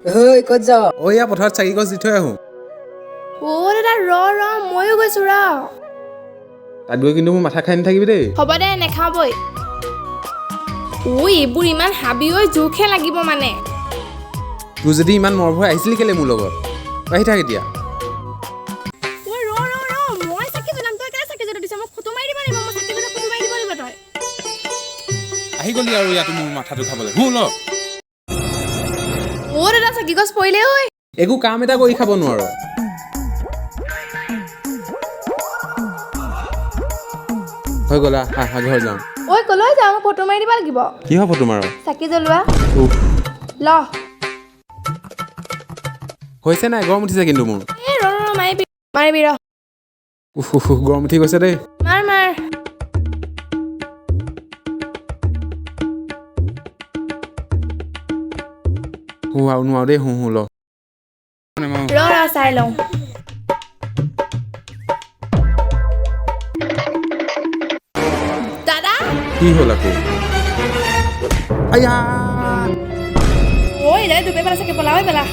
ঐ, ক'ত যাৱ? অ, এয়া পথাৰত চাকি গছ দি থৈ আহোঁ। অ' দাদা, ৰ ৰ, ময়ো গৈছো, ৰ। তাত গৈ কিন্তু মোৰ মাথা খাই নাথাকিবি দেই। হ'ব দে, নেখাওঁ বৈ। ঐ, এইবোৰ ইমান হাবি ঐ, জোখহে লাগিব মানে। তোৰ যদি ইমান মৰ ভয় আহিছিলি কেলে মোৰ লগত? আহি থাক এতিয়া। ঐ, ৰ ৰ ৰ, মই চাকি জ্বলাম, তই কেলে চাকি জ্বলাই দিছ? মোক ফটো মাৰি দিব লাগিব, মই চাকি জ্বলাই ফটো মাৰি দিব লাগিব তই। আহি গ'লি আৰু ইয়াতো মোৰ মাথাটো খাবলৈ। হু ল। অ' দাদা, চাকি গছ পৰিলে ঐ। একো কাম এটা কৰি খাব নোৱাৰ। হৈ গ'লা, আহ আহ, ঘৰ যাওঁ। ঐ, ক'লৈ যাওঁ? মোক ফটো মাৰি দিব লাগিব। কিহৰ ফটো মাৰ? চাকি জ্বলোৱা। উফ। ল। হৈছে নাই? গৰম উঠিছে কিন্তু মোৰ। এই ৰ ৰ, মাৰিবি মাৰিবি, ৰ। উফ উফ, উফ, গৰম উঠি গৈছে দেই। মাৰ মাৰ। হু, আৰু নোৱাৰো দেই। হু হু, ল। ৰ ৰ, চাই লওঁ। দাদা! কি হ'ল আকৌ? আয়া! ঐ, দাদা, ডুবে পেলা চাকি, পলা ঐ, পেলা।